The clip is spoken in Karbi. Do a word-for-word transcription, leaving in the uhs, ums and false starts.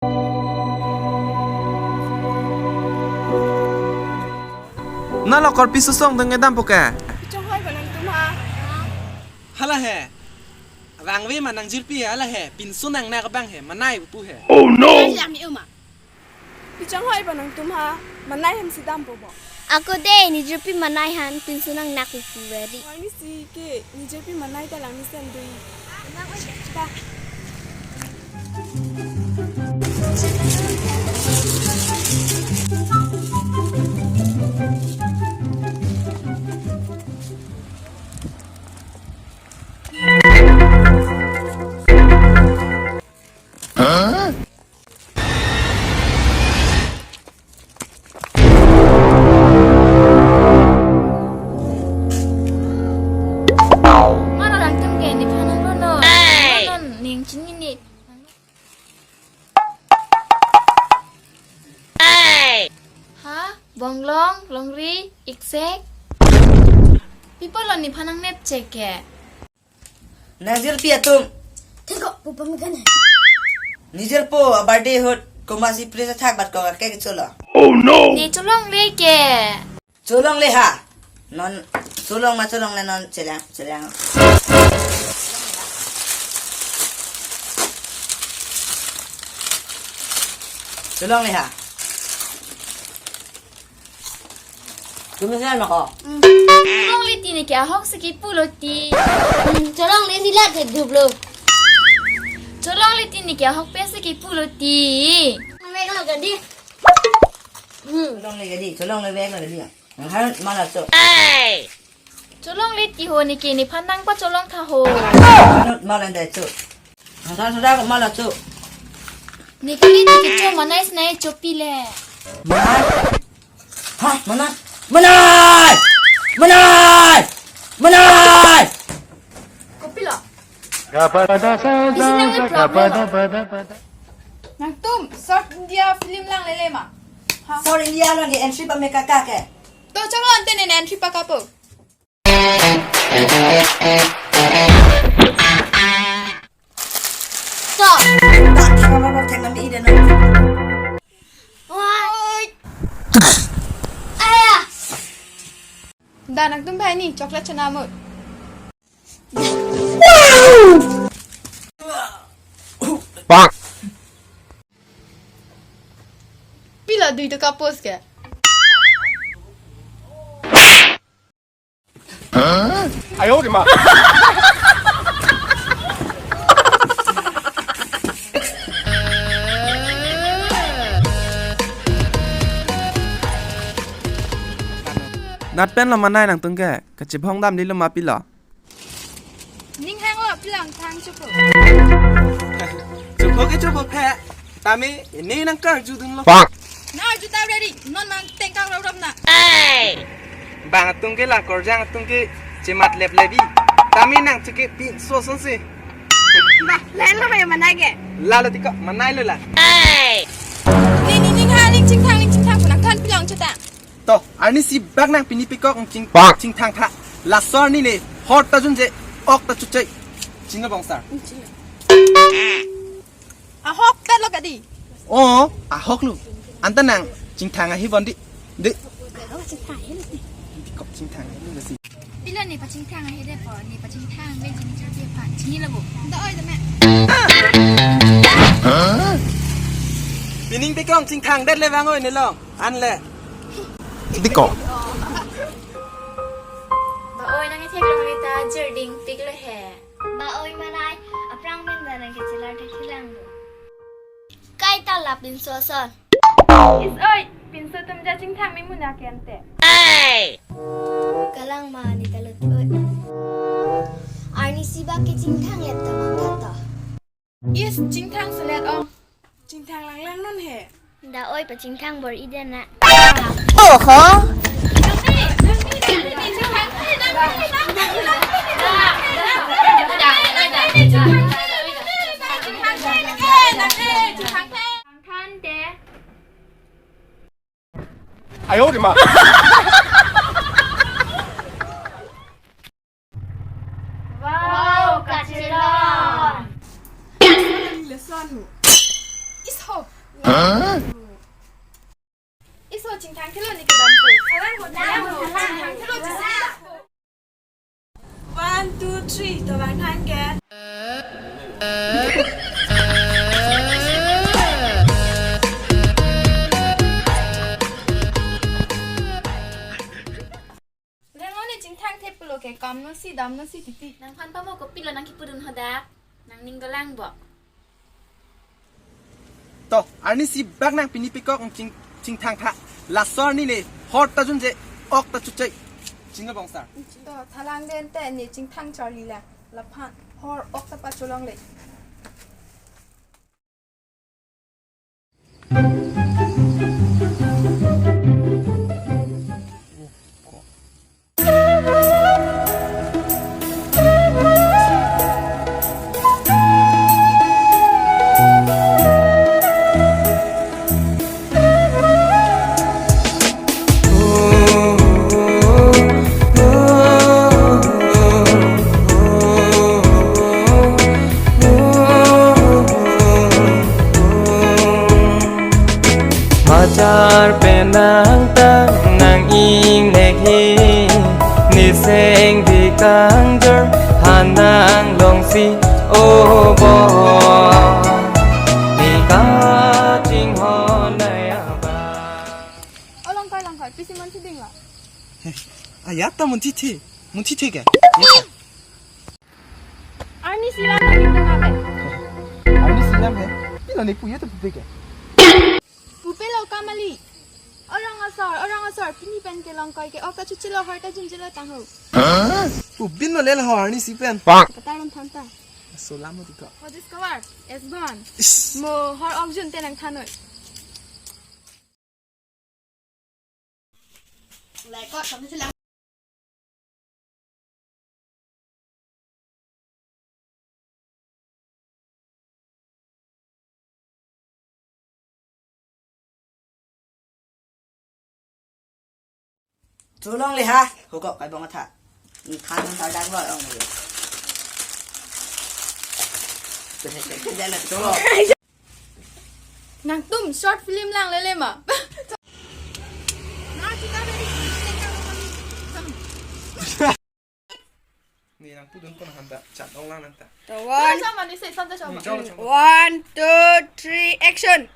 Nalo korpi susong deng edam poke. Chonghoi ba nangtum ha. Hala he. Vangve ma nangjirpi he, hala he. Pinso nangnak abang he, manai pu he. Oh no! Alam ni uma. Chonghoi ba nangtum ha, manai hem si dampo bo. Ako de, nejirpi manai han, pinso nangnak pu very. Arnisi ke, nejirpi manai ta lang ni sendui. Mano nangtum ke nephan nanglo no. Hey! Mano ning chini ni. Hey! Ha? Bonglong, longri, iksek. Pi apotlo nephan nangnep chek ke. Nangjirpi atum. Thengko, pu pamikane. Nejirpo a-birthday ahut komatsi prize athak bat ko kake cholo. Oh no! Ne cholongle ke. Cholongle ha. Non cholong ma cholongle non chelang, chelang. Cholongle ha. Tumi sila mako. Cholongle ti neke ahok si kipulo ti. Hmm, cholongle sila ke dublo. Cholongle ti neke ahokpet si kipulo ti. Mama kalau gadi. Hmm. Cholongle gadi, cholongle bag gadi. Nang harus malah tu. Cholongle ti ho neke nephan nangpacholong tha ho. Harus malah deh tu. Nang harus sudah malah tu. Neke le neke cho manai snai chopi le. Manai? Ha, manai? Manai! Manai! Manai! Kopilo? Isi nang nge-vlog lo. Nangtum South India film langlele ma? Ha? South India lang ke entry pame kaka ke. To chalo ante ne entry pakapo. To. Tak, tak, tak, tak, tak. Oi. Aya. Da nangtum bhai ni chocolate chana mo. Pilo dui to kapos ke. Ayo, di ma. Nat pen lo manai nangtum ke, kachibhong dam di lo ma pilo. Ning hang lo pilang thang chupo. Chupo ke chupo phe. Tame ini nang karju dun lo. Nang arju ta ready. Non nang tengkang rau rap na. Bang atum ke la korjang atum ke chemat lep lebi. Tame nang chuke pinso son si. Ba, lain lo ya manai ke. Lalo tiko manai lo la. Ni ni ning ha ning chingthang ning chingthang punang than pilang chutang. To, arnisi bak nang pini pikok ching chingthang tha. Laso arni le hor ta junje ok ta chuchai. Chino bong sar. Ahok ta lo kadi. Oh, ahok lo. Anta nang chingthang ahi bon di. Di. Pikok chingthang ahi lo si. Pilo ne pachingthang ahi de po, ne pachingthang ve jing jor de pa. Chini lo bo. Da oi da me. Pining pikok chingthang det le bang oi ne long. An le. Diko. Ba oi nang ithek long le ta jerding pik lo he. Ba oi manai, aphrang pen da nang kechelar thek hilang do. Kaita la pinso son. Is oi, pinso atum ja chingthang mi muna ke ante. Kalang ma ni talut oi. Arnisi bak ke chingthang lep ta mang tha to. Is chingthang selet ong. Chingthang lang lang non he. Da oi pachingthang bor-i de na. Oho. Ayo, di ma. Wow, kachelong. Lesson ho. Is ho. Iso chingthang thelo ne kedam ko. Thalang ho, thalang ho, chingthang thelo chisi. One, two, three, to bang than ke. Nang ne chingthang the pulo ke kam no si dam no si titi. Nangphan pamo kopilo nang kipudun hadak. Nangning dolang bo. To, arnisi bak nang pini pikok ching, chingthang tha. Laso arni le hor ta junje, ok ta chuche. Chinglo bong sir. To, thalang den te ne chingthang charli la. Laphan hor ok ta pacholong le. Machar penang tang nang ingnek he, niseng di kangjor hanang longsi obo. Ni kaching hon nai abang. O Longkoi, Longkoi, pisi munthi ding lo? Ayat ta munthi thi, munthi thi ke? Arnisi lam lagi dong abe. Arnisi lam he. Pilo ne puye to pupe ke? Pupe lo kamali. O rong asor, o rong asor, pini pen ke Longkoi ke ok ta chuchilo hor ta junjilo tangho. Ubin lo lel ho arnisi pen. Kata ron thanta. So lam mo tiko. Ho discover, es bon. Is. Mo hor ok jun tenang thanoi. Cholong le ha, hukok kai bong atha. Ni khan nang kardang lo ong le. Kejai kejai le cholong. Nangtum short film lang lele ma. Ni nang pudun pon handa chat ong lang nang ta. So one, Sama ni se samta sama. Ni jong jong. One, two, three, action.